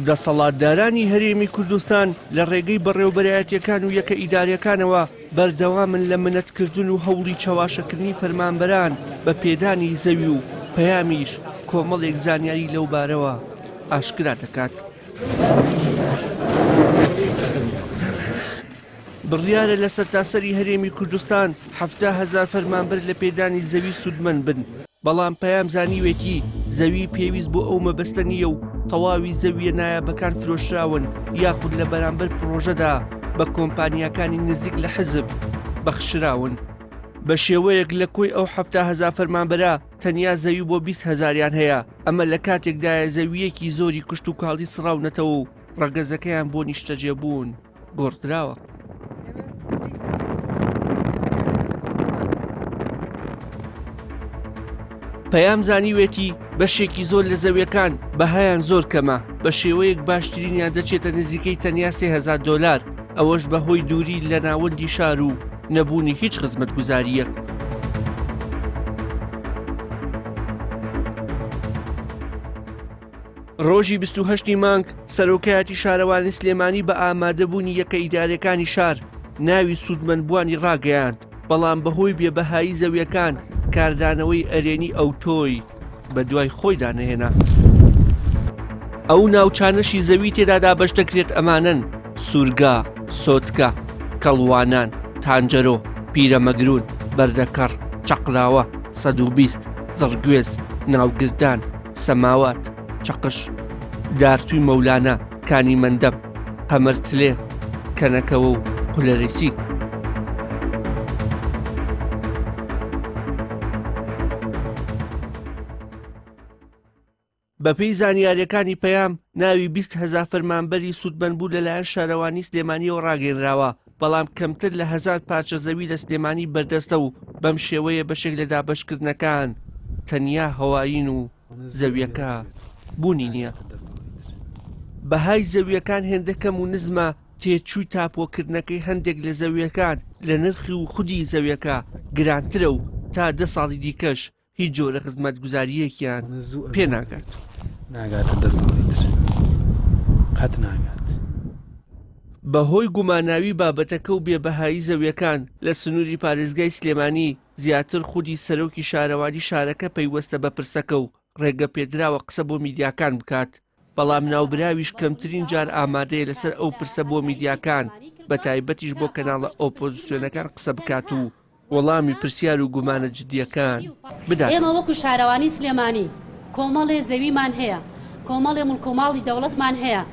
دەسەڵاتدارانی هەرێمی کوردستان لە ڕێگەی بەڕێوەبەرایەتییەکان و یەکە ئیدارییەکانەوە بەردەوامن لە منەتکردن و هەوڵی چەواشەکردنی فەرمانبەران بە پێدانی زەوی و پەیامیش کۆمەڵێک زانیاری لەوبارەوە ئاشکرا دەکات. بڕیارە لە سەرتاسەری هەرێمی کوردستان 70 هەزار فەرمانبەر لە پێدانی زەوی سوودمەند بن، بەڵام پەیام زانیوێتی زەوی پێویست بۆ ئەو مەبەستە نییە و تەواوی زەوییە نایابەکان فرۆشراون یاخود لە بەرامبەر پڕۆژەدا بە کۆمپانیاکانی نزیک لە حزب بەخشراون. بە شێوەیەک لە کۆی ئەو 70 هەزار فەرمانبەرە تەنیا زەوی بۆ 20 هەزاریان هەیە، ئەمە لە کاتێکدایە زەوییەکی زۆری کشتوکاڵی سڕاونەتەوە و ڕەگەزەکەیان بۆ نیشتەجێبوون گۆڕدراوە. پەیام زانیوێتی بەشێکی زۆر لە زەویەکان بەهایان زۆر کەمە، بە شێوەیەک باشترینیان دەچێتە نزیکەی تەنیا 3000 دۆلار، ئەوەش بە هۆی دووری لە ناوەندی شار و نەبوونی هیچ خزمەتگوزارییەک. ڕۆژی 28 ی مانگ سەرۆکایەتی شارەوانی سلێمانی بە ئامادەبوونی یەکە ئیدارەکانی شار ناوی سوودمەندبووانی ڕاگەیاند، بەڵام بەهۆی بێبەهایی زەویەکان کاردانەوەی ئەرێنی ئەوتۆی بەدوای خۆیدا نەهێنا. ئەو ناوچانەشی زەوی تێدا دابەش دەکرێت ئەمانەن، سوورگا، سۆتکە، کەڵوانان، تانجەرۆ، پیرەمەگرون، بەردەکەڕ، چەقلاوە، 120، زڕگوێز، ناوگردان، سەماوات، چەقش، دارتووی مەولانا، کانی مەندەب، قەمەرتلێ، کەنەکەوە و قولەرەیسی. بەپێی زانیارییەکانی پەیام، ناوی 20 هەزار فەرمانبەری سوودمەندبوو لەلایەن شارەوانی سلێمانییەوە ڕاگەیەنراوە، بەڵام کەمتر لە هەزار پارچە زەوی لە سلێمانی بەردەستە و بەم شێوەیە بەشێک لە دابەشکردنەکان تەنیا هەوایین و زەویەکە بوونی نییە. بەهای زەویەکان هێندە کەم و نزمە تێچووی تاپۆکردنەکەی هەندێک لە زەویەکان لە نرخی و خودی زەویەکە گرانترە و تا دە ساڵی دیکەش هیچ جۆرە خزمەتگوزارییەکیان پێ ناگات. ناگاتە دە ساڵی تر قەت ناگات. بەهۆی گوماناوی بابەتەکە و بێ بەهایی زەویەکان لە سنووری پارێزگای سلێمانی زیاتر خودی سەرۆکی شارەوانی شارەکە پەیوەستە بە پرسەکە و ڕێگەپێدراوە قسە بۆ میدیاکان بکات، بەڵام ناوبراویش کەمترین جار ئامادەیە لەسەر ئەو پرسە بۆ میدیاکان بەتایبەتیش بۆ کەناڵە ئۆپۆزسیۆنەکان قسە بکات و وەڵامی پرسیار و گومانە جدییەکان بداتەوە. ئێمە وەکو شارەوانی سلێمانی کۆمەڵێ زەویمان هەیە، کۆمەڵێ موڵک و ماڵی دەوڵەتمان هەیە.